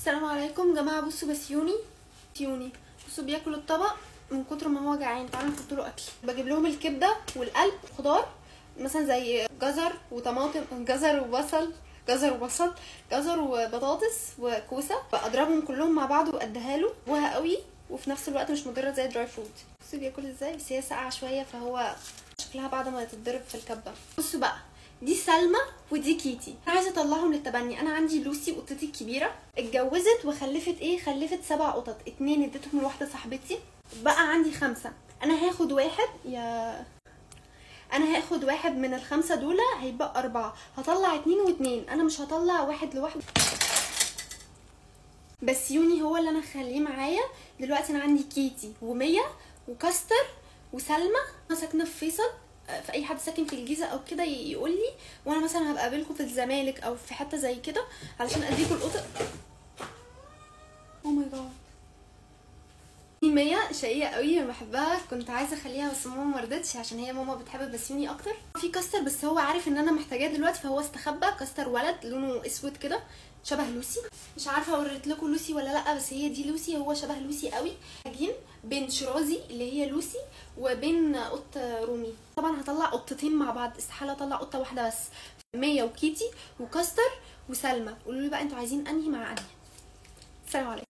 السلام عليكم جماعة. بصوا بسيوني سيوني، بصوا بياكل الطبق من كتر ما هو جعان. تعالوا نحط له اكل. بجيب لهم الكبده والقلب، خضار مثلا زي جزر وطماطم، جزر وبصل، جزر وبصل، جزر وبطاطس وكوسه، بضربهم كلهم مع بعض واديها له وها قوي، وفي نفس الوقت مش مضرة زي ال dry food. بصوا بياكل ازاي، بس هي ساقعه شوية فهو شكلها بعد ما تتضرب في الكبه. بصوا بقى، دي سلمى ودي كيتي. انا عايزه اطلعهم للتبني. انا عندي لوسي قطتي الكبيرة، اتجوزت وخلفت ايه؟ خلفت 7 قطط، 2 اديتهم لواحدة صاحبتي، بقى عندي 5. انا هاخد واحد يا انا هاخد واحد من ال5 دول، هيبقى 4. هطلع 2 و2، انا مش هطلع واحد لوحده. بس يوني هو اللي انا هخليه معايا دلوقتي. انا عندي كيتي ومية وكاستر وسلمى. انا ساكنة في فيصل، في اي حد ساكن في الجيزة او كده يقول لي، وانا مثلا هبقى قابلكم في الزمالك او في حتة زي كده علشان اديكم القطط. oh my God، مية شقيه قوي بحبها، كنت عايزه اخليها بس ماما ما رضتش عشان هي ماما بتحب بسيوني اكتر. في كاستر بس هو عارف ان انا محتاجاه دلوقتي فهو استخبى. كاستر ولد لونه اسود كده شبه لوسي، مش عارفه اوريت لكم لوسي ولا لا، بس هي دي لوسي، هو شبه لوسي قوي. هجين بين شرازي اللي هي لوسي وبين قط رومي. طبعا هطلع قطتين مع بعض، استحالة اطلع قطة واحدة بس. مية وكيتي وكاستر وسلمى. قولوا لي بقى انتوا عايزين انهي مع انهي. السلام عليكم.